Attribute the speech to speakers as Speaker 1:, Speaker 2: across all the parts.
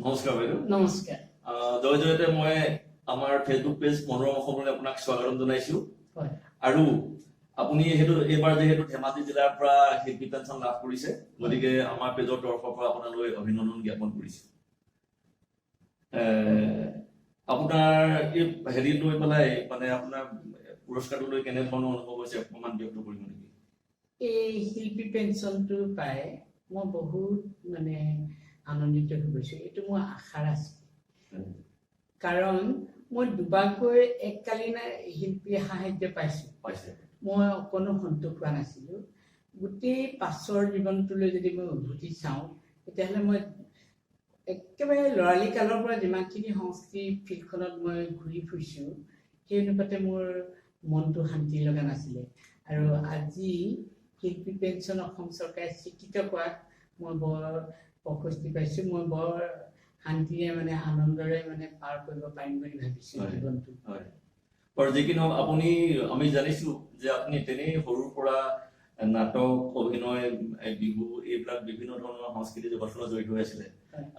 Speaker 1: নমস্কাৰ বাইদেউ।
Speaker 2: নমস্কাৰ।
Speaker 1: জয় জয়তে মই আমাৰ ফেচবুক পেজ মনোৰম অসমলৈ আপোনাক স্বাগতম জনাইছো। আৰু আপুনি সেইটো এইবাৰ যিহেতু ধেমাজি জিলাৰ পৰা শিল্পী পেঞ্চন লাভ কৰিছে, গতিকে আমাৰ পেজৰ তৰফৰ পৰা আপোনালৈ অভিনন্দন জ্ঞাপন কৰিছো। আপোনাৰ এই হেৰি লৈ পেলাই, মানে আপোনাৰ পুৰস্কাৰটো লৈ কেনেধৰণৰ অনুভৱ হৈছে, অকণমান ব্যক্ত কৰিব নেকি?
Speaker 2: এই শিল্পী পেঞ্চনটো পাই মই বহুত মানে আনন্দিত হৈ গৈছো। এইটো মোৰ আশাৰ আছিল, কাৰণ মই দুবাৰকৈ এককালীন শিল্পী সাহাৰ্য পাইছো।
Speaker 1: পাইছে।
Speaker 2: মই অকণো সন্তোষ হোৱা নাছিলো। গোটেই পাছৰ জীৱনটোলৈ যদি মই উভতি চাওঁ, তেতিয়াহ'লে মই একেবাৰে ল'ৰালি কালৰ পৰা যিমানখিনি সংস্কৃতি ফিল্ডখনত মই ঘূৰি ফুৰিছোঁ, সেই অনুপাতে মোৰ মনটো শান্তি লগা নাছিলে। আৰু আজি শিল্পী পেঞ্চন অসম চৰকাৰে স্বীকৃত কৰাত মই বৰ প্ৰশস্তি পাইছোঁ। মই বৰ শান্তিৰে, মানে আনন্দৰে মানে পাৰ কৰিব পাৰিম বুলি ভাবিছোঁ জীৱনটো।
Speaker 1: হয়, বাৰু, যি কি নহওক, আপুনি, আমি জানিছো যে আপুনি তেনেই সৰুৰ পৰা নাটক, অভিনয়, বিহু, এইবিলাক বিভিন্ন ধৰণৰ সংস্কৃতি জগতখনত জড়িত হৈ আছিলে।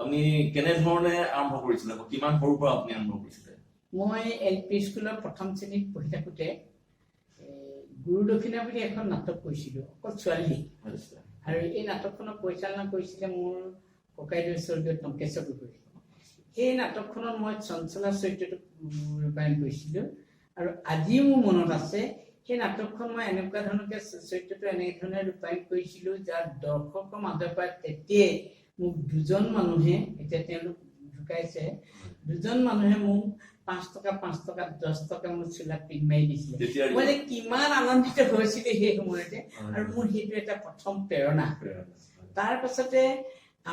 Speaker 1: আপুনি কেনেধৰণে আৰম্ভ কৰিছিলে বা কিমান সৰুৰ পৰা আপুনি আৰম্ভ কৰিছিলে?
Speaker 2: মই এল পি স্কুলৰ প্ৰথম শ্ৰেণীত পঢ়ি থাকোঁতে গুৰু দক্ষিণা বুলি এখন নাটক কৰিছিলোঁ, অকল ছোৱালী। আৰু এই নাটকখনৰ পৰিচালনা কৰিছিলে মোৰ ককাইদেউ স্বৰ্গীয় টংকেশ্বৰ গগৈ। সেই নাটকখনত মই চঞ্চলা চৰিত্ৰটো ৰূপায়ণ কৰিছিলোঁ। আৰু আজিও মোৰ মনত আছে, সেই নাটকখন মই এনেকুৱা ধৰণকে চৰিত্ৰটো এনেধৰণে ৰূপায়ণ কৰিছিলোঁ, যাৰ দৰ্শকৰ মাজৰ পৰা তেতিয়াই মোক দুজন মানুহে, এতিয়া তেওঁলোক ঢুকাইছে, দুজন মানুহে মোক 5 টকা, 5 টকা, 10 টকা মোৰ চোলাত পিন মাৰি দিছিলে।
Speaker 1: তেতিয়া
Speaker 2: মই যে কিমান আনন্দিত হৈছিলো সেই সময়তে! আৰু মোৰ সেইটো এটা প্ৰথম প্ৰেৰণা। তাৰ পাছতে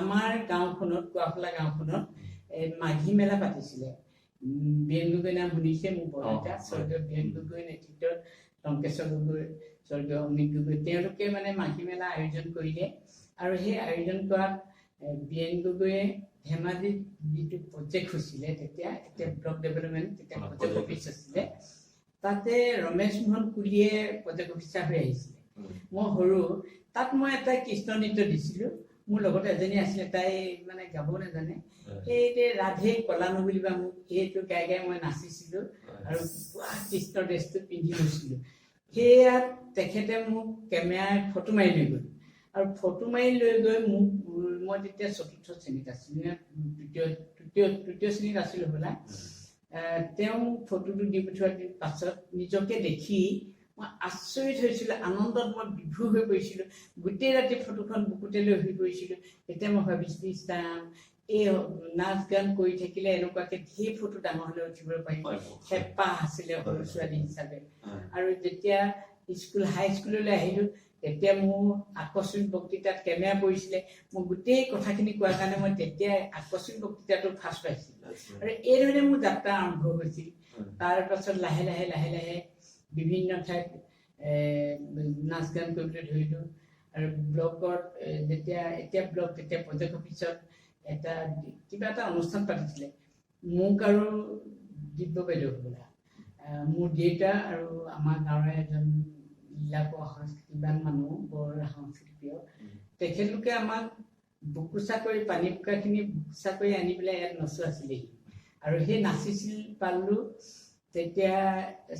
Speaker 2: আমাৰ গাঁওখনত, কোৱাফলা গাঁওখনত এই মাঘী মেলা পাতিছিলে। বীৰেণ গগৈ নাম শুনিছে, মোৰ বৰদেউতা। স্বৰ্গীয় বীৰেণ গগৈৰ নেতৃত্বত টংকেশ্বৰ গগৈ, স্বৰ্গীয় অমিত গগৈ, তেওঁলোকে মানে মাঘী মেলা আয়োজন কৰিলে। আৰু সেই আয়োজন কৰাত বীৰেণ গগৈয়ে ধেমাজিত যিটো প্ৰজেক্ট হৈছিলে তেতিয়া, এতিয়া ব্লক ডেভেলপমেণ্ট, তেতিয়া প্ৰজেক্ট অফিচ আছিলে, তাতে ৰমেশ মোহন কুলিয়ে প্ৰজেক্ট অফিচাৰ হৈ আহিছিলে। মই সৰু, তাত মই এটা কৃষ্ণ নৃত্য দিছিলোঁ। মোৰ লগত এজনী আছিলে, তাই মানে গাব নাজানে। সেই যে "ৰাধে কলা নুবুলিবা মোক", সেইটো গাই গাই মই নাচিছিলোঁ আৰু পুৰা কৃষ্ণ ড্ৰেছটো পিন্ধি গৈছিলোঁ। সেয়াত তেখেতে মোক কেমেৰাৰ ফটো মাৰি লৈ গ'ল। আৰু ফটো মাৰি লৈ গৈ মোক, মই তেতিয়া চতুৰ্থ শ্ৰেণীত আছিলোঁ নে তৃতীয় শ্ৰেণীত আছিলোঁ হ'বলা। তেওঁ মোক ফটোটো দি পঠিওৱাৰ পাছত নিজকে দেখি মই আচৰিত হৈছিলোঁ। আনন্দত মই বিভোৰ হৈ পৰিছিলোঁ। গোটেই ৰাতি ফটোখন বুকুতে লৈ শুই পৰিছিলোঁ। তেতিয়া মই ভাবিছিলোঁ, ইছ ৰাম, এই নাচ গান কৰি থাকিলে এনেকুৱাকে ঢেৰ ফটো ডাঙৰ হ'লে উঠিব পাৰিম। হেঁপাহ আছিলে সৰু ছোৱালী হিচাপে। আৰু যেতিয়া স্কুল, হাইস্কুললৈ আহিলোঁ, তেতিয়া মোৰ আকস্মিক বক্তৃতাত কেমেৰা পৰিছিলে। মই গোটেই কথাখিনি কোৱাৰ কাৰণে মই তেতিয়া আকস্মিক বক্তৃতাটো ফাৰ্ষ্ট পাইছিলোঁ। আৰু এইধৰণে মোৰ যাত্ৰা আৰম্ভ হৈছিল। তাৰ পাছত লাহে লাহে লাহে লাহে বিভিন্ন ঠাইত নাচ গান কৰিবলৈ ধৰিলোঁ। আৰু ব্লকত যেতিয়া, এতিয়া ব্লক, তেতিয়া প্ৰজেক্ট অফিচত এটা কিবা এটা অনুষ্ঠান পাতিছিলে। মোক আৰু দিব্য বাইদেউ হ'বলা, মোৰ দেউতা আৰু আমাৰ গাঁৱৰে এজন লীলাকোৱা সংস্কৃতিবান মানুহ, বৰ সংস্কৃতি প্ৰিয়, তেখেতলোকে আমাক বোকোচা কৰি, পানী বোকাখিনি বোকোচা কৰি আনি পেলাই ইয়াত নচুৱাইছিলেহি। আৰু সেই নাচিছিল পালোঁ, তেতিয়া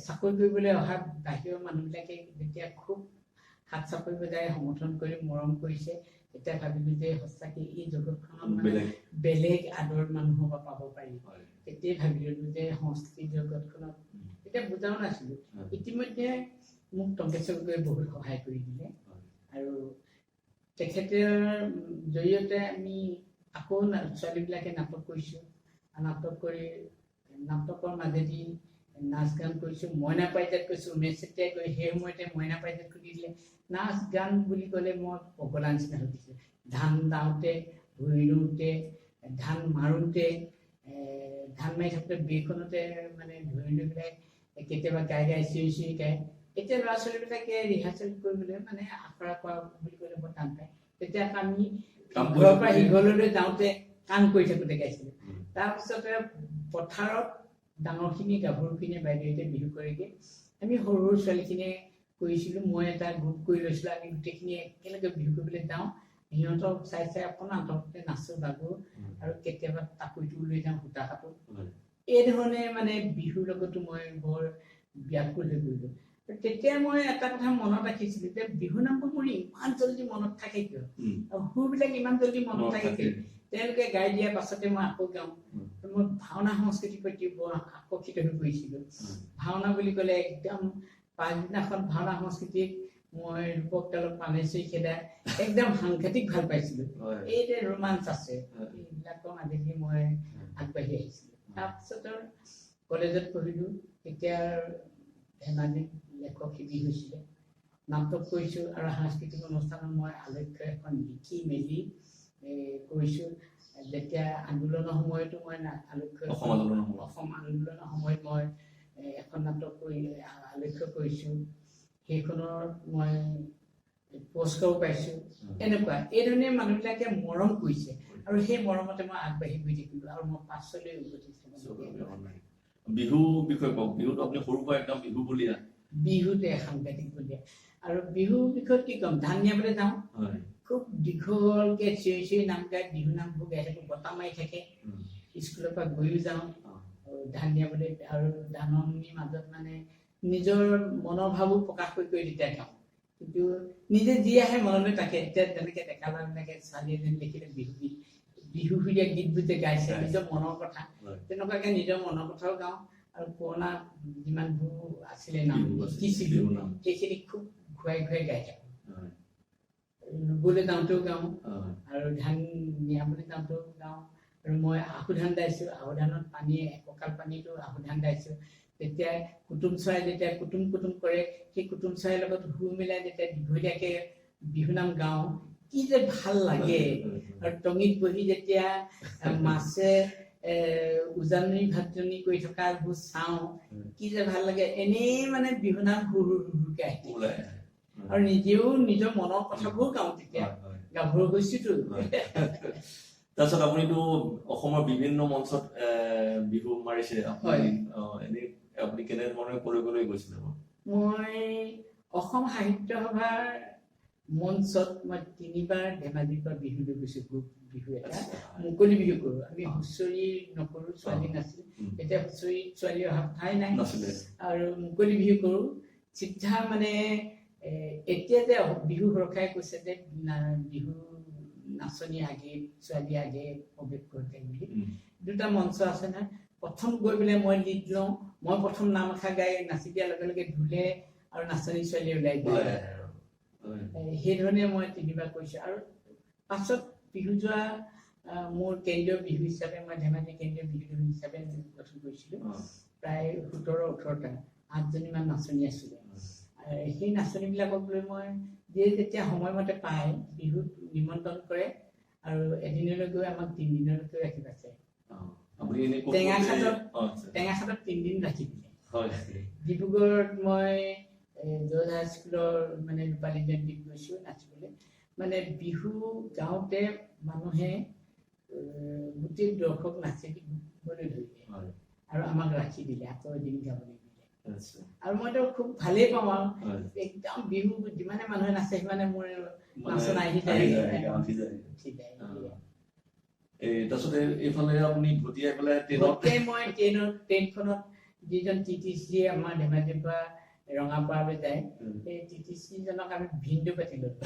Speaker 2: চাকৰি কৰিবলৈ অহা বাহিৰৰ মানুহবিলাকে যেতিয়া খুব হাত চাপৰি বজাই সমৰ্থন কৰি মৰম কৰিছে, তেতিয়া ভাবিলো যে সঁচাকে এই জগতখনত মানে
Speaker 1: বেলেগ
Speaker 2: বেলেগ আদৰ মানুহৰ পৰা পাব পাৰি। তেতিয়াই ভাবি ললো যে সংস্কৃতি জগতখনত, তেতিয়া বুজাও নাছিলো। ইতিমধ্যে মোক টংকেশ্বৰ গগৈয়ে বহুত সহায় কৰি দিলে। আৰু তেখেতৰ জৰিয়তে আমি আকৌ ছোৱালীবিলাকে নাটক কৰিছোঁ। নাটক কৰি, নাটকৰ মাজেদি নাচ গান কৰিছোঁ। মইনা পাৰিজাত কৰিছোঁ। উমেশ চেতিয়াই গৈ সেই সময়তে মইনা পাৰিজাত খুলি দিলে। নাচ গান বুলি ক'লে মই পগলা নিচিনা হৈ গৈছিলোঁ। ধান দাওঁতে, ভুঁই ৰুওঁতে, ধান মাৰোঁতে, ধান মাৰি থাকোঁতে বেৰখনতে মানে ধৰি লৈ পেলাই কেতিয়াবা গাই গাই, চিঞৰি চিঞৰি গায়। এতিয়া ল'ৰা ছোৱালীবিলাকে ৰিহাৰ্চেল কৰিবলৈ, মানে আখৰা কৰা বুলি ক'লে বৰ টান পায়। তেতিয়া আকৌ আমি
Speaker 1: কাম কৰি
Speaker 2: ঘৰৰ পৰা
Speaker 1: থাকোঁতে-
Speaker 2: সিঘৰলৈ যাওঁতে কাম কৰি থাকোঁতে গাইছিলোঁ। তাৰপিছতে পথাৰত ডাঙৰখিনি, গাভৰুখিনিয়ে, বাইদেউহঁতে বিহু কৰেগৈ, আমি সৰু সৰু ছোৱালীখিনিয়ে কৰিছিলোঁ। মই এটা গ্ৰুপ কৰি লৈছিলোঁ, আমি গোটেইখিনি একেলগে বিহু কৰিবলৈ যাওঁ। সিহঁতক চাই চাই অকণ আঁতৰতে নাচো বাগো আৰু কেতিয়াবা টাকুৰিটো লৈ যাওঁ, সূতা কাটো। এই ধৰণে মানে বিহুৰ লগতো মই বৰ ব্যাকুল হৈ পৰিলো। তেতিয়া মই এটা কথা মনত ৰাখিছিলো যে বিহু নামবোৰ মোৰ ইমান জল্দি মনত থাকে কিয়, আৰু সুৰবিলাক ইমান জল্দি মনত থাকে কিয়? তেওঁলোকে গাই দিয়াৰ পাছতে মই আকৌ গাওঁ। মই ভাওনা সংস্কৃতিৰ প্ৰতি বৰ আকৰ্ষিত হৈ পৰিছিলো। ভাওনা বুলি ক'লে একদম পাছদিনাখন ভাওনা সংস্কৃতিক মই ৰূপক তালক পানেশ্বৰী খেদা একদম সাংঘাতিক ভাল পাইছিলো। এই যে ৰোমাঞ্চ আছে, এইবিলাকৰ মাজেদি মই আগবাঢ়ি আহিছিলো। তাৰপিছত আৰু কলেজত পঢ়িলো, তেতিয়া ধেমাজিত লেখক শিবিৰ হৈছিলে, নাটক কৰিছোঁ আৰু সাংস্কৃতিক অনুষ্ঠানত মই আলেখ্য এখন লিখি মেলি কৰিছোঁ। যেতিয়া আন্দোলনৰ সময়তো মই আলেখ্য অসম আন্দোলনৰ সময়ত মই এখন নাটক কৰি আলেখ্য কৰিছোঁ, সেইখনৰ মই পুৰস্কাৰো পাইছোঁ। এনেকুৱা এই ধৰণে মানুহবিলাকে মৰম কৰিছে আৰু সেই মৰমতে মই আগবাঢ়ি গৈ থাকিলোঁ আৰু মই পাছলৈ উভতি চাব।
Speaker 1: বিহু বিষয়ে কওক। বিহুটো আপুনি সৰুৰ পৰা একদম বিহু বলিয়া।
Speaker 2: বিহুতে সাংঘাতিক বলিয়া। আৰু বিহু বিষয়ত কি ক'ম, ধান নিয়াবলৈ যাওঁ, খুব দীঘলকে চিঞৰি চিঞৰি নাম গাই বিহু নামবোৰ গাই থাকোঁ, বতাহ মাৰি থাকে। স্কুলৰ পৰা গৈও যাওঁ ধান নিয়াবলৈ, আৰু ধাননিৰ মাজত মানে নিজৰ মনৰ ভাৱো প্ৰকাশ কৰি কৰি তেতিয়া গাওঁ। কিন্তু নিজে যি আহে মনলৈ তাকে। এতিয়া যেনেকে ডেকা ল'ৰাবিলাকে ছোৱালী এজনী দেখিলে বিহু গীত, বিহুসুৰীয়া গীতবোৰ যে গাইছে, নিজৰ মনৰ কথা, তেনেকুৱাকে নিজৰ মনৰ কথাও গাওঁ। আৰু পুৰণা যিমানবোৰ আছিলে নাম শিকিছিলো, সেইখিনি খুব ঘূৰাই ঘূৰাই গাই থাকোঁ। ৰুবলৈ যাওঁতেও গাওঁ আৰু ধান নিয়াবলৈ যাওঁতেও গাওঁ। আৰু মই আহু ধান দাইছোঁ, আহু ধানত পানী একঁকাল পানীতো আহু ধান দাইছোঁ। তেতিয়া কুটুম চৰাই যেতিয়া কুটুম কুটুম কৰে, সেই কুটুম চৰাইৰ লগত সুৰ মিলাই যেতিয়া দীঘলীয়াকে বিহুনাম গাওঁ, কি যে ভাল লাগে। আৰু টঙিত বহি যেতিয়া মাছে উজানি ভাতনি কৰি থকাবোৰ চাওঁ, কি যে ভাল লাগে। এনেই মানে বিহুনাম হুৰ হুৰ হুৰকে আহি আৰু নিজেও নিজৰ মনৰ কথাবোৰ গাওঁ। তেতিয়া গাভৰু হৈছোতো।
Speaker 1: তাৰপিছত আপুনিতো অসমৰ বিভিন্ন মঞ্চত বিহু মাৰিছে। আপুনি এনেই আপুনি কেনেধৰণে কলৈ গৈছিলে?
Speaker 2: মই অসম সাহিত্য সভাৰ মঞ্চত মই তিনিবাৰ ধেমাজিৰ পৰা বিহুলৈ গৈছো। গ্ৰুপ বিহু এটা, মুকলি বিহু কৰো আমি, হুঁচৰি নকৰো, ছোৱালী নাছিল তেতিয়া, হুঁচৰি ছোৱালী অহা কথাই নাই, আৰু মুকলি বিহু কৰো চিধা। মানে এতিয়া যে বিহু সুৰক্ষাই কৈছে যে বিহু নাচনী আগে, ছোৱালী আগে প্ৰৱেশ কৰোঁতে বুলি, দুটা মঞ্চ আছে নহয়। প্ৰথম গৈ পেলাই মই লিড লওঁ, মই প্ৰথম নাম এষাৰ গাই নাচি দিয়াৰ লগে লগে ঢোলে আৰু নাচনী ছোৱালী ওলাই যায়। সেইধৰণে মই তিনিবাৰ কৰিছোঁ। আৰু পাছত বিহু যোৱা মোৰ কেন্দ্ৰীয় বিহু হিচাপে মই ধেমাজি কেন্দ্ৰীয় বিহু হিচাপে গঠন কৰিছিলোঁ। প্ৰায় 17-18টা 8জনীমান নাচনী আছিলে। সেই নাচনীবিলাকক লৈ মই যে যেতিয়া সময়মতে পায় বিহুত নিমন্ত্ৰণ কৰে আৰু এদিনলৈ গৈ আমাক 3 দিনলৈকে ৰাখি পাইছে। টেঙাখাটত 3 দিন ৰাখি দিলে। ডিব্ৰুগড়ত মই জজ হাইস্কুলৰ মানে ৰূপালী জয়ন্তীত গৈছোঁ নাচিবলৈ। মানে বিহু গাওঁতে মানুহে গোটেই দৰ্শক নাচিবলৈ ধৰিলে আৰু আমাক ৰাখি দিলে, আকৌ এদিন গাবলৈ দিলে। আৰু মইতো খুব ভালেই পাওঁ আৰু একদম বিহু যিমানে মানুহে নাচে সিমানে মোৰ নাচন আহি যায়, উঠি যায়।
Speaker 1: তাৰপিছত এইফালে আপুনি ভটিয়াই পেলাই ট্ৰেইনত?
Speaker 2: মই ট্ৰেইনখনত যিজন টিটিচি আমাৰ ধেমাজিৰ পৰা ৰঙাপাৰালৈ যায়, সেই টিটিচি জনক আমি ভিনদেউ পাতি ললো।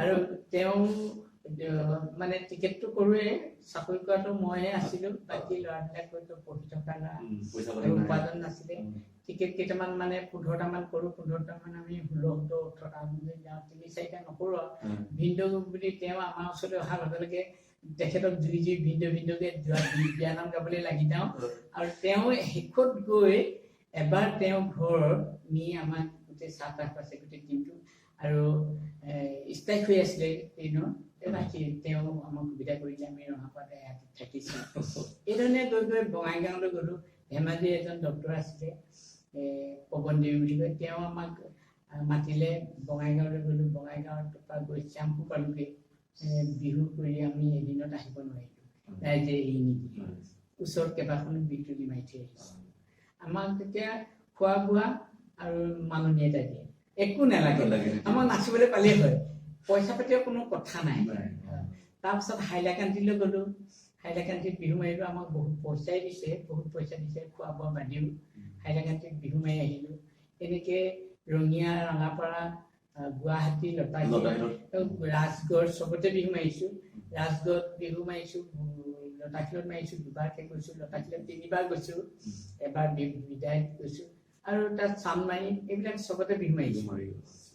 Speaker 2: আৰু তেওঁ মানে টিকেটটো কৰোৱে, চাকৰি কৰাটো মইহে আছিলো, বাকী ল'ৰাবিলাক হয়তো পঢ়ি থকা ল'ৰা, উপাৰ্জন নাছিলে। টিকেট কেইটামান মানে 15টামান কৰো, 15টামান আমি 16, 17, 18টা যাওঁ, 3-4টা নকৰো আৰু। ভিনদেউ বুলি তেওঁ আমাৰ ওচৰলৈ অহাৰ লগে লগে তেখেতক জুই জুই ভিনদেউ ভিনদেউকে যোৱা বিয়া নাম গাবলৈ লাগি যাওঁ। আৰু তেওঁ শেষত গৈ এবাৰ তেওঁ ঘৰত নি আমাক গোটেই চাহ তাহ খুৱাইছে গোটেই টিমটো। আৰু ষ্ট্ৰাইক হৈ আছিলে ট্ৰেইনৰ, ৰাখি তেওঁ আমাক সুবিধা কৰিলে, আমি ৰঙাপাৰাতে ৰাতি থাকিছোঁ। এইধৰণে গৈ গৈ বঙাইগাঁৱলৈ গ'লোঁ। ধেমাজিৰ এজন ডক্তৰ আছিলে, পৱন দেৱী বুলি কয়, তেওঁ আমাক মাতিলে, বঙাইগাঁৱলৈ গ'লোঁ। বঙাইগাঁৱৰ পৰা গৈ শ্যামপুৰ পালোগৈ। বিহু কৰি আমি এদিনত আহিব নোৱাৰিলোঁ, ৰাইজে এৰি নিদিলে। ওচৰত কেইবাখনো বিতুলি মাৰি থৈ আহিছে আমাক। তেতিয়া খোৱা বোৱা আৰু মাননি এটা দিয়ে, একো নালাগে, আমাক নাচিবলৈ পালেই হয়। পইচা পাতিৰ কোনো কথা নাই। তাৰপিছত হাইলাকান্দিলৈ গ'লো, হাইলাকান্দিত বিহু মাৰিলো, আমাক বহুত পইচাই দিছে, বহুত পইচা দিছে, খোৱা বোৱা বাদেও। হাইলাকান্দিত বিহু মাৰি আহিলো। এনেকে ৰঙিয়া, ৰঙাপাৰা, গুৱাহাটী, লতাশিল, ৰাজগড় চবতে বিহু মাৰিছো। ৰাজগড়ত বিহু মাৰিছো, লতাশিলত মাৰিছো, দুবাৰকে গৈছো, লতাশিলত তিনিবাৰ গৈছো, এবাৰ বিদায়ত গৈছো, আৰু তাত চানমাৰি এইবিলাক চবতে বিহু মাৰিছো।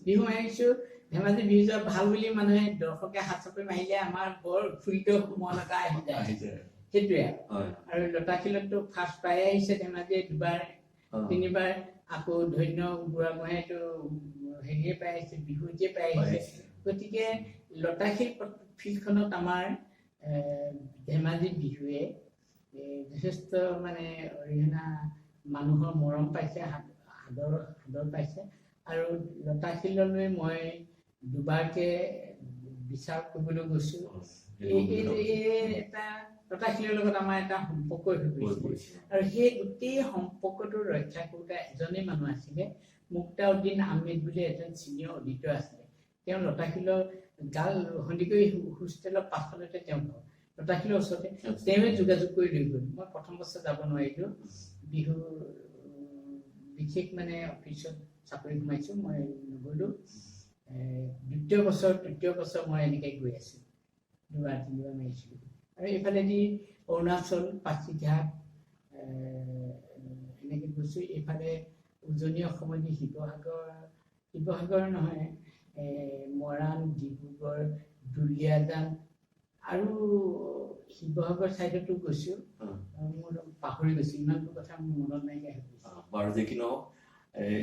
Speaker 2: বিহু মাৰিছো। ধেমাজি বিহু যোৱা ভাল বুলি মানুহে দৰ্শকে হাত চাপৰি মাৰিলে আমাৰ বৰ উৎফুল্লিত মন এটা আহি যায়, সেইটোৱে। আৰু লতাশিলততো ফাৰ্ষ্ট পাই আহিছে ধেমাজিয়ে দুবাৰ তিনিবাৰ, আকৌ ধন্য বুঢ়াগোহাঁইতো হেৰিয়ে পাই আহিছে, বিহুৱতীয়ে পাই আহিছে। গতিকে লতাশিল ফিল্ডখনত আমাৰ ধেমাজি বিহুৱে যথেষ্ট মানে অৰিহণা, মানুহৰ মৰম পাইছে, আদৰ আদৰ পাইছে। আৰু লতাশিললৈ মই দুবাৰকে বিচাৰ কৰিবলৈ গৈছো। এই এটা লতাশিলৰ লগত আমাৰ এটা সম্পৰ্ক হৈ পৰিছে। আৰু সেই গোটেই সম্পৰ্কটো ৰক্ষা কৰোঁতে এজনেই মানুহ আছিলে, মুক্তাউদ্দিন আহমেদ বুলি এজন চিনিয়ৰ অডিটৰ আছিলে। তেওঁ লতাশিলৰ গাল সন্দিকৈ হোষ্টেলৰ পাছফালতে তেওঁ ঘৰ, লতাশিলৰ ওচৰতে। তেওঁৱে যোগাযোগ কৰি লৈ গ'ল। মই প্ৰথম বছৰ যাব নোৱাৰিলো, বিহু বিশেষ মানে অফিচত চাকৰি সোমাইছো, মই নগ'লো। দ্বিতীয় বছৰ, তৃতীয় বছৰ মই এনেকে গৈ আছো, দুবাৰ তিনিবাৰ মাৰিছিলো। আৰু এইফালেদি অৰুণাচল, পাছিঘাট এনেকে গৈছো। এইফালে উজনি অসমেদি শিৱসাগৰ, শিৱসাগৰ নহয়, মৰাণ, ডিব্ৰুগড়, দুলীয়াজান আৰু শিৱসাগৰ চাইডতো গৈছো। মোৰ পাহৰি গৈছো, ইমানবোৰ কথা মোৰ মনত নাইকিয়া হৈ গৈছে।
Speaker 1: বাৰু যি কি নহওক,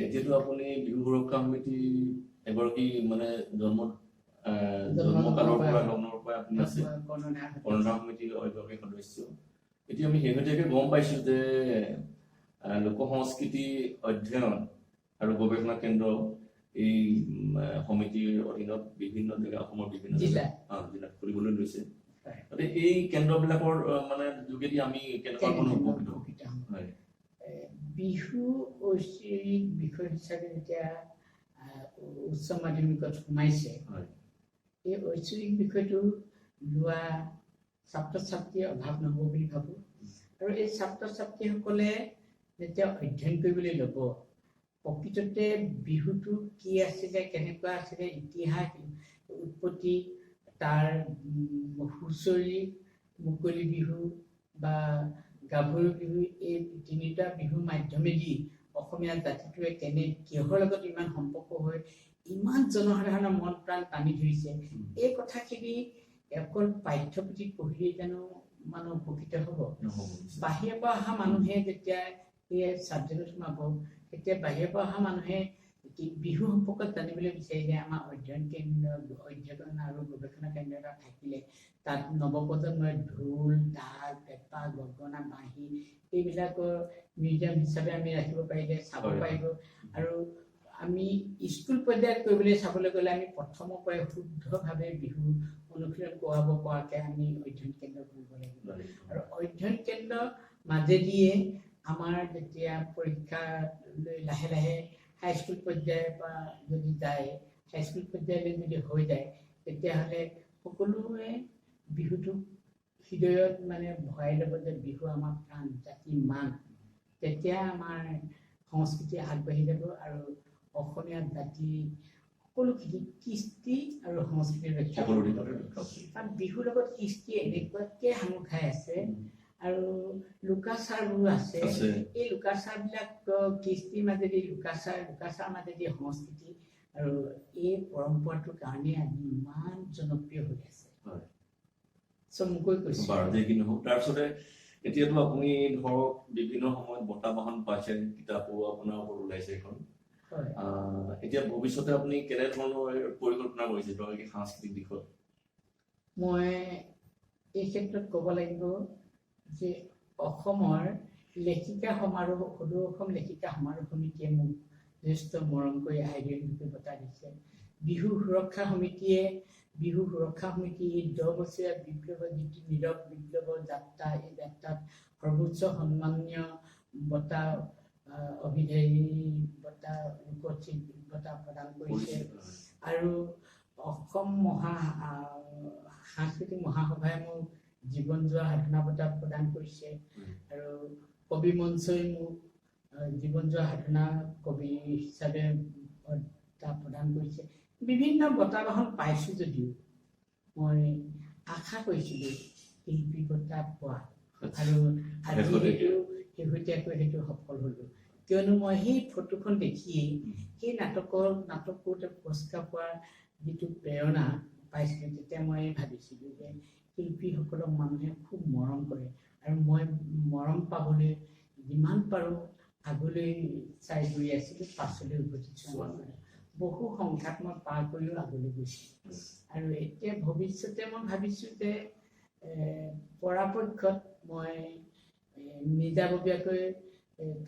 Speaker 1: এতিয়াতো আপুনি বিহু সুৰক্ষা সমিতি এগৰাকী মানে জন্মকালৰ পৰা, জন্মৰ পৰা আপুনি আছে কৰ্ণধাৰ সমিতিৰ এগৰাকী সদস্য। এতিয়া আমি শেহতীয়াকৈ গম পাইছো যে লোক সংস্কৃতি অধ্যয়ন আৰু গৱেষণা কেন্দ্ৰ এই সমিতিৰ অধীনত বিভিন্ন জেগা, অসমৰ বিভিন্ন জিলাত খুলিবলৈ লৈছে। গতিকে এই কেন্দ্ৰবিলাকৰ মানে যোগেদি আমি কেনেকুৱা ধৰণৰ উপকৃত হয়?
Speaker 2: বিহু ঐতিহাসিক বিষয় হিচাপে যেতিয়া উচ্চ মাধ্যমিকত সোমাইছে, এই ঐশ্বৰিক বিষয়টো লোৱা ছাত্ৰ ছাত্ৰীৰ অভাৱ নহ'ব বুলি ভাবোঁ। আৰু এই ছাত্ৰ ছাত্ৰীসকলে যেতিয়া অধ্যয়ন কৰিবলৈ ল'ব, প্ৰকৃততে বিহুটো কি আছিলে, কেনেকুৱা আছিলে, ইতিহাস, উৎপত্তি, তাৰ হুঁচৰি, মুকলি বিহু বা গাভৰু বিহু, এই তিনিটা বিহুৰ মাধ্যমেদি অসমীয়া জাতিটোৱে কেনে কিহৰ লগত ইমান সম্পৰ্ক হৈ ইমান জনসাধাৰণৰ মন প্ৰাণ টানি ধৰিছে, এই কথাখিনি অকল পাঠ্যপুথিত পঢ়িলেই জানো মানুহ উপকৃত হ'ব? বাহিৰৰ পৰা অহা মানুহে যেতিয়া এই ছাবজেক্টত সোমাব, তেতিয়া বাহিৰৰ পৰা অহা মানুহে বিহু সম্পৰ্কত জানিবলৈ বিচাৰিলে আমাৰ অধ্যয়ন কেন্দ্ৰ, অধ্যয়ন আৰু গৱেষণা কেন্দ্ৰ এটা থাকিলে তাত নৱপ্ৰজন্মই ঢোল, তাল, পেঁপা, গগনা, বাঁহী এইবিলাকৰ মিউজিয়াম হিচাপে আমি ৰাখিব পাৰিলে চাব পাৰিব। আৰু আমি স্কুল পৰ্যায়ত কৰিবলৈ চাবলৈ গ'লে আমি প্ৰথমৰ পৰাই শুদ্ধভাৱে বিহু অনুশীলন কৰাব পৰাকে আমি অধ্যয়ন কেন্দ্ৰ কৰিব লাগিব। আৰু অধ্যয়ন কেন্দ্ৰ মাজেদিয়ে আমাৰ যেতিয়া পৰীক্ষালৈ লাহে লাহে হাইস্কুল পৰ্যায়ৰ পৰা যদি যায়, হাইস্কুল পৰ্যায়লৈ যদি হৈ যায়, তেতিয়াহ'লে সকলোৱে বিহুটোক হৃদয়ত মানে ভৰাই ল'ব যে বিহু আমাৰ প্ৰাণ, জাতি, মান। তেতিয়া আমাৰ সংস্কৃতি আগবাঢ়ি যাব আৰু অসমীয়া জাতি সকলোখিনি কৃষ্টি আৰু সংস্কৃতি ৰক্ষা কৰিব। কাৰণ বিহুৰ লগত কৃষ্টি এনেকুৱাকে সাঙুৰ খাই আছে আৰু লোকাচাৰবোৰ আছে। এই লোকাচাৰবিলাক কৃষ্টিৰ মাজেদি লোকাচাৰ, লোকাচাৰ মাজেদি সংস্কৃতি, আৰু এই পৰম্পৰাটোৰ কাৰণে আজি ইমান জনপ্ৰিয় হৈ আছে। চমুকৈ কৈছো।
Speaker 1: বাৰু যি কি নহওক, তাৰপিছতে এতিয়াতো আপুনি ধৰক বিভিন্ন সময়ত বঁটা বাহন পাইছে, কিতাপো আপোনাৰ ওপৰত ওলাইছে এখন। এতিয়া ভৱিষ্যতে আপুনি কেনেধৰণৰ পৰিকল্পনা কৰিছে ধৰক এই সাংস্কৃতিক দিশত?
Speaker 2: মই এই ক্ষেত্ৰত ক'ব লাগিব যে অসমৰ লেখিকা সমাৰোহ, সদৌ অসম লেখিকা সমাৰোহ সমিতিয়ে মোক যথেষ্ট মৰম কৰি আইডিয়া বঁটা দিছে। বিহু সুৰক্ষা সমিতিয়ে, বিহু সুৰক্ষা সমিতি এই 10 বছৰীয়া বিপ্লৱৰ যিটো নীৰৱ বিপ্লৱৰ যাত্ৰা, এই যাত্ৰাত সৰ্বোচ্চ সন্মানীয় বঁটা, অভিধাৰী বঁটা, লোকশিল্পী বঁটা প্ৰদান কৰিছে। আৰু অসম সাংস্কৃতিক মহাসভাই মোক জীৱন যোৱা সাধনা বঁটা প্ৰদান কৰিছে আৰু কবি মঞ্চই মোক জীৱন যোৱা সাধনা কবি হিচাপে বঁটা প্ৰদান কৰিছে। বিভিন্ন বঁটা বাহন পাইছোঁ যদিও মই আশা কৰিছিলোঁ শিল্পী বঁটা পোৱা আৰু আজি সেইটো শেহতীয়াকৈ সেইটো সফল হ'লো। কিয়নো মই সেই ফটোখন দেখিয়েই সেই নাটক কৰোঁতে পুৰস্কাৰ পোৱাৰ যিটো প্ৰেৰণা পাইছিলোঁ, তেতিয়া মই ভাবিছিলোঁ যে শিল্পীসকলক মানুহে খুব মৰম কৰে আৰু মই মৰম পাবলৈ যিমান পাৰোঁ আগলৈ চাই গৈ আছিলোঁ, পাছলৈ উভতি চোৱা নাছিলোঁ। বহু সংঘাত মই পাৰ কৰিও আগলৈ গৈছিলোঁ। আৰু এতিয়া ভৱিষ্যতে মই ভাবিছোঁ যে পৰাপক্ষত মই নিজাববীয়াকৈ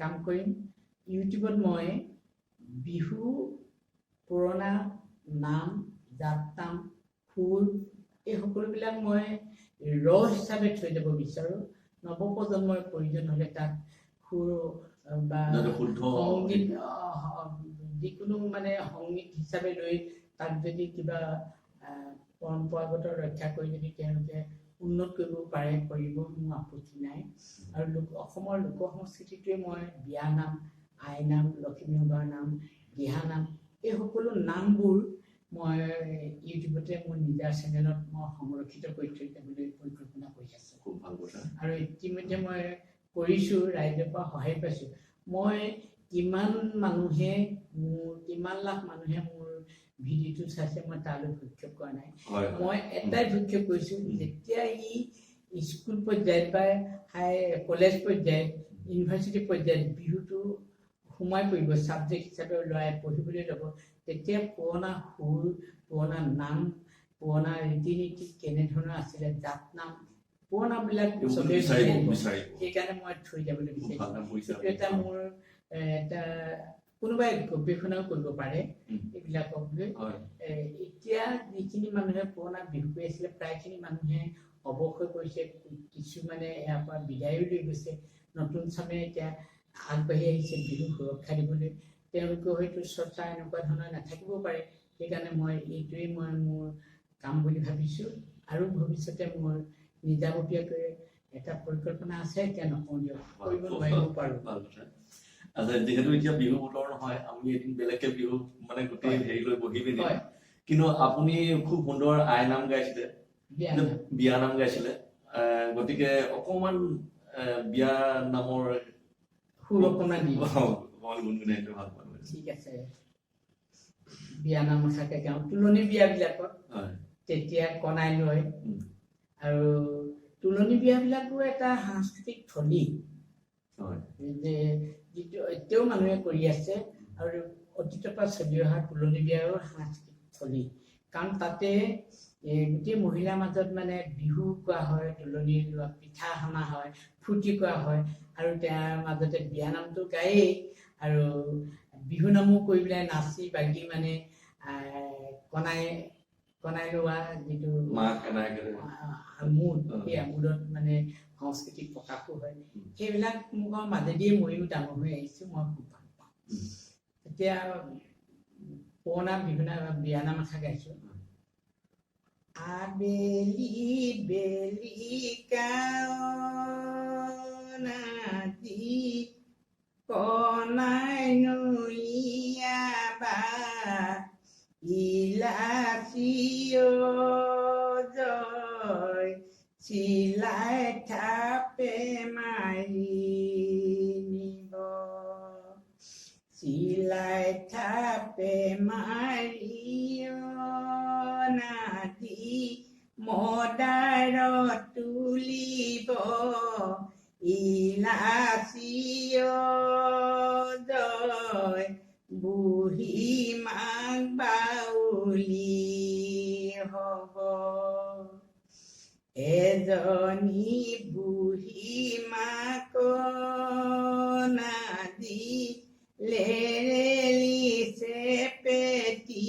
Speaker 2: কাম কৰিম। ইউটিউবত মই বিহু পুৰণা নাম, জাত নাম, সুৰ এই সকলোবিলাক মই ৰ হিচাপে থৈ যাব বিচাৰোঁ। নৱপ্ৰজন্মৰ প্ৰয়োজন হ'লে তাত সুৰ বা সংগীত যিকোনো মানে সংগীত হিচাপে লৈ তাক যদি কিবা পৰম্পৰাগত ৰক্ষা কৰি যদি তেওঁলোকে উন্নত কৰিব পাৰে, কৰিব, মোৰ আপত্তি নাই। আৰু অসমৰ লোক সংস্কৃতিটোৱে মই বিয়া নাম, আই নাম, লখিমী সভাৰ নাম, দিহা নাম এই সকলো নামবোৰ মই ইউটিউবতে মোৰ নিজা চেনেলত মই সংৰক্ষিত কৰি থৈ যাবলৈ পৰিকল্পনা কৰি আছোঁ।
Speaker 1: খুব ভাল কথা।
Speaker 2: আৰু ইতিমধ্যে মই কৰিছোঁ, ৰাইজৰ পৰা সহায় পাইছোঁ। মই কিমান মানুহে মোৰ, কিমান লাখ মানুহে মোৰ ভিডিঅ'টো চাইছে মই তালৈ ভ্ৰূক্ষেপ কৰা নাই। মই এটাই ভ্ৰূক্ষেপ কৰিছোঁ, যেতিয়া ই স্কুল পৰ্যায়ত বা হাই কলেজ পৰ্যায়ত, ইউনিভাৰ্চিটি পৰ্যায়ত বিহুটো সোমাই পৰিব, ছাবজেক্ট হিচাপে ল'ৰাই পঢ়িবলৈ ল'ব, তেতিয়া পুৰণা সুৰ, পুৰণা নাম, পুৰণা ৰীতি নীতি কেনেধৰণৰ আছিলে, জাত নাম, পুৰণাবিলাক চবেই বিচাৰিব। সেইকাৰণে মই থৈ যাবলৈ বিচাৰিছোঁ। সেইটো এটা মোৰ এটা কোনোবাই গৱেষণাও কৰিব পাৰে এইবিলাকক লৈ। এতিয়া যিখিনি মানুহে পুৰণা বিহু কৰি আছিলে প্ৰায়খিনি মানুহে অৱস হৈ পৰিছে, কিছুমানে ইয়াৰ পৰা বিদায়ো লৈ গৈছে। নতুন চামে এতিয়া আগবাঢ়ি আহিছে বিহু সুৰক্ষা দিবলৈ, তেওঁলোকেও হয়তো চৰ্চা এনেকুৱা ধৰণৰ নাথাকিব পাৰে। সেইকাৰণে মই এইটোৱেই মই মোৰ কাম বুলি ভাবিছোঁ আৰু ভৱিষ্যতে মোৰ নিজাববীয়াকৈ এটা পৰিকল্পনা আছে, এতিয়া নকওঁ দিয়ক, কৰিব নোৱাৰিব পাৰোঁ।
Speaker 1: আচ্ছা, যিহেতু এতিয়া বিহু বতৰ নহয়, আমি এদিন বেলেগকে বিহু মানে গোটেই হেৰি লৈ বহিম এদিন। কিন্তু আপুনি খুব সুন্দৰ আই নাম গাইছিলে, বিয়া নাম গাইছিলে, গতিকে অকণমান বিয়া নামৰ
Speaker 2: সুৰ অকণমান দি
Speaker 1: অকণমান গুণগুণাই দিলে ভাল পাম।
Speaker 2: ঠিক আছে, বিয়া নাম এষাৰকে গাওঁ। তুলনি বিয়াবিলাকত তেতিয়া কণাই লয় আৰু তুলনি বিয়াবিলাকো এটা সাংস্কৃতিক থলী যে যিটো এতিয়াও মানুহে কৰি আছে আৰু অতীতৰ পৰা চলি অহা তুলনি বিয়াও সাংস্কৃতিক থলী। কাৰণ তাতে গোটেই মহিলাৰ মাজত মানে বিহু কোৱা হয়, তুলনি লোৱা, পিঠা সনা হয়, ফূৰ্তি কৰা হয় আৰু তাৰ মাজতে বিয়া নামটো গায়েই আৰু বিহু নামো কৰি পেলাই নাচি বাগি মানে কণাই কণাই লোৱা যিটো আমোদ, সেই আমোদত মানে সংস্কৃতিক প্ৰকাশো হয়। সেইবিলাক মোৰ মাজেদিয়ে ময়ো ডাঙৰ হৈ আহিছোঁ, মই খুব ভাল পাওঁ। এতিয়া পুৰণা বিহু বিয়া নাম এষাৰ গাইছোঁ। আবেলি বেলি কাজি কণাই নৈয়াবা ইলাচি জয় চিলাই থাপে মাৰি নিব, চিলাই থাপে মাৰি নাদি মদাৰ তুলিব ইলাচি জয় বুঢ়ী মাক বাউলি হব। এজনী বুঢ়ী মাক নাদি লেৰেলিছে পেটি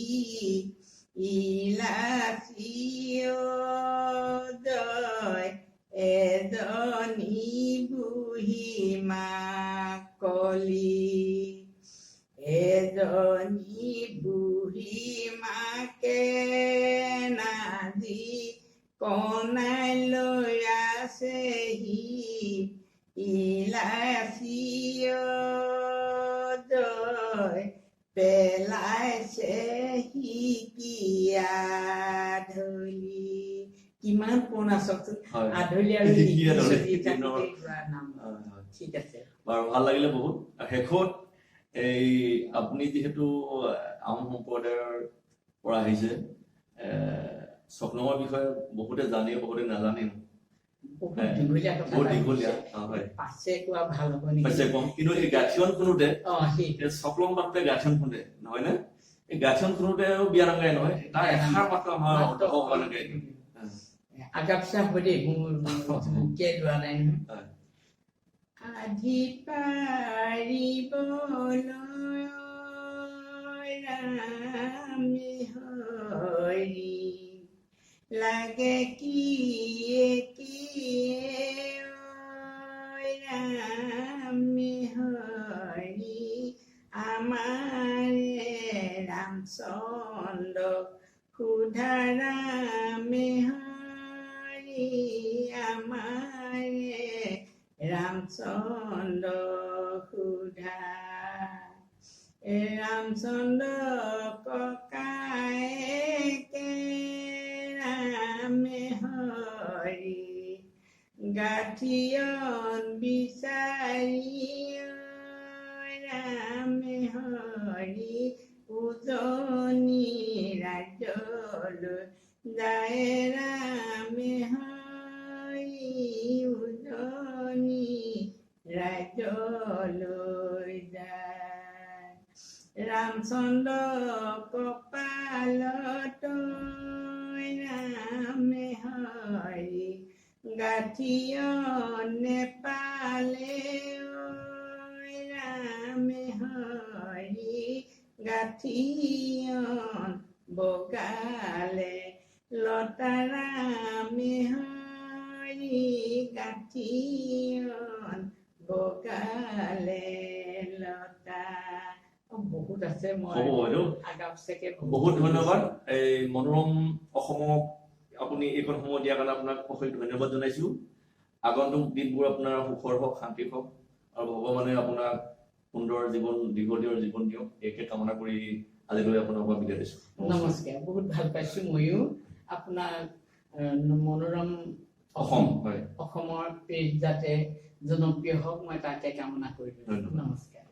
Speaker 2: ইলাচি জয় এজনী বুঢ়ী মাক কলি, এজনী বুঢ়ী মাকে ইলাচি জয় পেলাইছে আধলি। কিমান পুৰণা চাওকচোন। আধলি আৰু
Speaker 1: সিকি আধলি।
Speaker 2: চলি থাকোঁতে গোৱা নাম।
Speaker 1: হয়।
Speaker 2: ঠিক আছে।
Speaker 1: বাৰু, ভাল লাগিলে বহুত। শেষত এই আপুনি যিহেতু আহোম সম্প্ৰদায়ৰ পৰা আহিছে, চকলঙৰ বিষয়ে বহুতে জানে, বহুতে নাজানেও।
Speaker 2: বহুত দীঘলীয়া কথা
Speaker 1: বহুত
Speaker 2: এটা
Speaker 1: দীঘলীয়া।
Speaker 2: হৈছে।
Speaker 1: হয়।
Speaker 2: পাছে কোৱা ভাল হ'ব নেকি?
Speaker 1: পাছে কম, কিন্তু এই গাঠিয়ন শুনোতে
Speaker 2: সেই
Speaker 1: এই চকলং পাতোতে গাঠিয়ন শুনে নহয় নে? এই গাঠিয়ন শুনোতেও বিয়া গায় নহয়, তাৰ এষাৰ মাত্ৰ আমাৰ অৰ্থ গায়।
Speaker 2: আগা পিছা হ'ব দেই, মোৰ মোকে লোৱা নাই নহয়। আধি পাৰিবলৈ ৰামে হৰি লাগে কি কি ৰামে হৰি, আমাৰে ৰামচন্দ্ৰ সোধা ৰামে হৰি, আমাৰে ৰামচন্দ্ৰ সোধা। ৰামচন্দ্ৰ ককায়েকে ৰামে হৰি গাঠিয়ন বিচাৰি ৰামে হৰি উজনি ৰাজ্যলৈ যায় ৰামে হৰি, উজনি ৰাজ্যলৈ যায়। ৰামচন্দ্ৰ কপালত ৰামে হৰি গাঠিয়ন নেপালে ৰামে হৰি, গাঠিয়ন বগালে লতা ৰামে হৰি, গাঠিয়ন বগালে লতা। বহুত আছে, মই
Speaker 1: হ'ব বাইদেউ।
Speaker 2: আগা পিছাকে।
Speaker 1: বহুত ধন্যবাদ। এই মনোৰম অসমক আপুনি এইকণ সময় দিয়াৰ কাৰণে আপোনাক অশেষ ধন্যবাদ জনাইছো। আগন্তুক দিনবোৰ আপোনাৰ সুখৰ হওক, শান্তিৰ হওক আৰু ভগৱানে আপোনাক সুন্দৰ জীৱন, দীঘলীয়া জীৱন দিয়ক, একে কামনা কৰি আজিলৈ আপোনাৰ পৰা বিদায় দিছো।
Speaker 2: নমস্কাৰ। বহুত ভাল পাইছো ময়ো আপোনাৰ মনোৰম
Speaker 1: অসম, হয়।
Speaker 2: অসমৰ পেজ যাতে জনপ্ৰিয় হওক, মই তাকে কামনা কৰিলো।
Speaker 1: ধন্যবাদ।
Speaker 2: নমস্কাৰ।